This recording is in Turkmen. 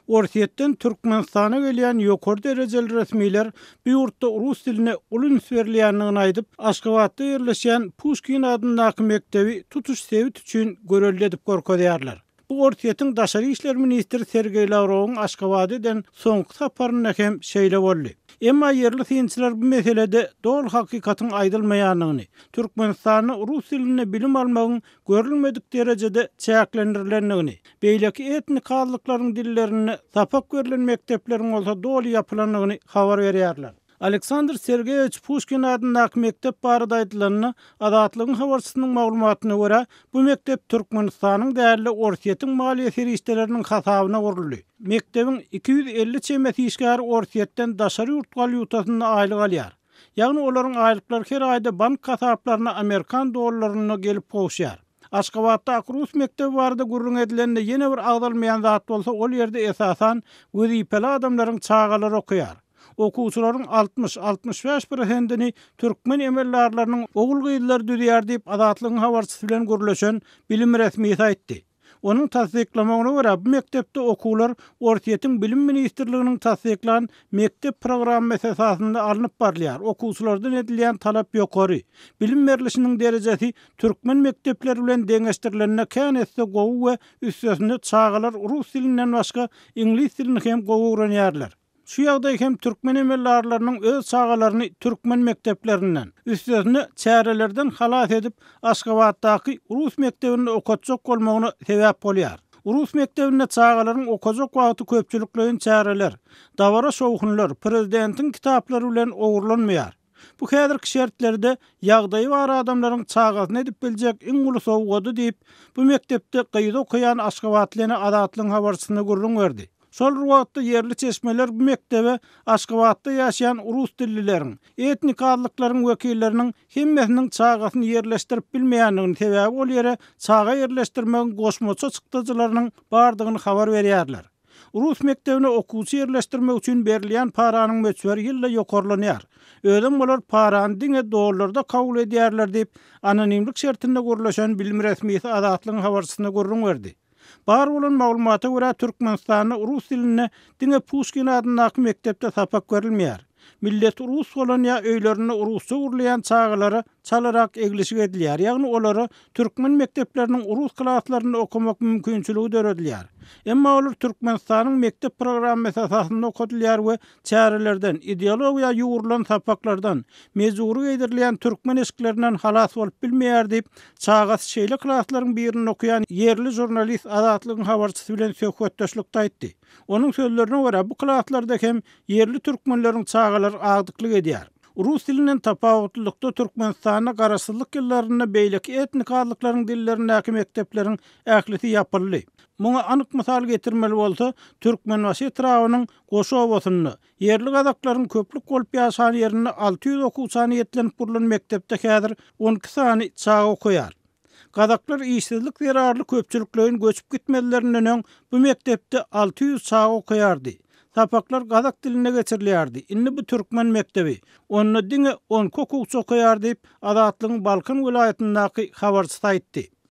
Orsýetden Türkmenistana gelýän ýokary derejeli resmiler bu ýurtda rus diline uly üns berilýändigini aýdyp, Aşgabatda ýerleşýän Puşkin adyndaky mekdebi tutuş sebit üçin görelde edip görkezýärler. Bu Orsýetiň daşary işler ministri Sergeý Lawrowyň Aşgabada eden soňky saparynda hem şeýle boldy. Emma ýerli synçylar bu meselede doly hakykatyň aýdylmaýandygyny, Türkmenistanda rus dilinde bilim almagyň görülmedik derejede çäklendirilendigini, beýleki etnik azlyklaryň dillerinde sapak berlen mekdepleriň bolsa doly ýapylandygyny habar berýärler. Aleksandr Sergeýewiç Puşkin adyndaky mekdep barada aýdylanda, Azatlygyň habarçysynyň maglumatyna görä, bu mekdep Türkmenistanyň däl-de, Orsýetiň maliýe serişdeleriniň hasabyna guruldy. Mekdebiň 250 çemesi işgäri Orsýetden daşary ýurt walýutasynda aýlyk alýar. Ýagny olaryň aýlyklary her aýda bank hasaplaryna amerikan dollarynda gelip gowuşýar. Aşgabatdaky rus mekdebi barada gürrüň edilende ýene bir agzalmaýan zat bolsa ol ýerde esasan wezipeli adamlaryň çagalary okaýar. Okuwçylaryň 60, 65 prosentini türkmen emeldarlarynyň ogul-gyzlary düzýär diýip Azatlygyň habarçysy bilen gürleşen bilim resmisi aýtdy. Onuň tassyklamagyna görä, bu mekdepde okuwlar Orsýetiň Bilim ministrliginiň tassyklan mekdep programmasy esasynda alnyp barylýar, okuwçylardan edilýän talap ýokary, bilim berlişiniň derejesi türkmen mekdepleri bilen deňeşdirilende kän esse gowy we üstesine çagalar rus dilinden başga iňlis dilini hem gowy öwrenýärler. Şu ýagdaý hem türkmen emeldarlarynyň öz çagalaryny türkmen mekdeplerinden, üstesine çärelerden halas edip, Aşgabatdaky rus mekdebinde okatjak bolmagyna sebäp bolýar. Rus mekdebinde çagalaryň okajak wagty köpçülikleýin çäreler, dabara-şowhunlar, prezidentiň kitaplary bilen ogurlanmaýar. Bu häzirki şertlerde ýagdaýy bar adamlaryň çagasyna edip biljek iň uly sowgady diýip, bu mekdepde gyzy okaýan aşgabatly ene Azatlygyň habarçysyna gürrüň berdi. Şol bir wagtda, ýerli çeşmeler bu mekdebe Aşgabatda ýaşaýan rus dillileriň, etnik azlyklaryň wekilleriniň hemmesiniň çagasyny ýerleşdirip bilmeýändigini, sebäbi ol ýere çaga ýerleşdirmegiň goşmaça çykdajylarynyň bardygyny habar berýärler. Rus mekdebine okuwçy ýerleşdirmek üçin berilýän paranyň möçberi ýylda ýokarlanýar. Özem olar parany diňe dollarda kabul edýärler diýip, anonimlik şertinde gürleşen bilim resmisi Azatlygyň habarçysyna gürrüň berdi. Bar bolan maglumata görä, Türkmenistanda rus dilinde diňe Puşkin adyndaky mekdepde sapak berilmeýär. Milleti rus bolan ýa öýlerinde rusça gürleýän çagalara çalarak eglişik edilýär, ýagny olara türkmen mekdepleriniň rus klaslarynda okamak mümkinçiligi döredilýär. Emma olar Türkmenistanyň mekdep programmasy esasynda okadylýar we çärelerden, ideologiýa ýugrulan sapaklardan, mejbury geýdirilýän türkmen eşiklerinden halas bolup bilmeýär diýip, çagasy şeýle klaslaryň birinde okaýan ýerli žurnalist Azatlygyň habarçysy bilen söhbetdeşlikde aýtdy. Onuň sözlerine görä, bu klaslarda hem ýerli türkmenleriň çagalary agdyklyk edýär. Rus dilinden tapawutlylykda Türkmenistanda garaşsyzlyk ýyllarynda beýleki etnik azlyklaryň dillerindäki mekdepleriň ählisi ýapyldy. Muňa anyk mysal getirmeli bolsa, Türkmenbaşy etrabynyň Goşa obasynda, ýerli gazaklaryň köplük bolup ýaşan ýerinde 600 okuwça niýetlenip gurlan mekdepde häzir 12 sany çaga okaýar. Gazaklar işsizlik zerarly köpçülikleýin göçüp gitmezlerinden öň bu mekdepde 600 çaga okaýardy. Sapaklar gazak dilinde geçirilýärdi. Indi bu türkmen mekdebi. Onda diňe 12 okuwçy okaýar diýip, Azatlygyň Balkan welaýatyndaky habarçysy aýtdy.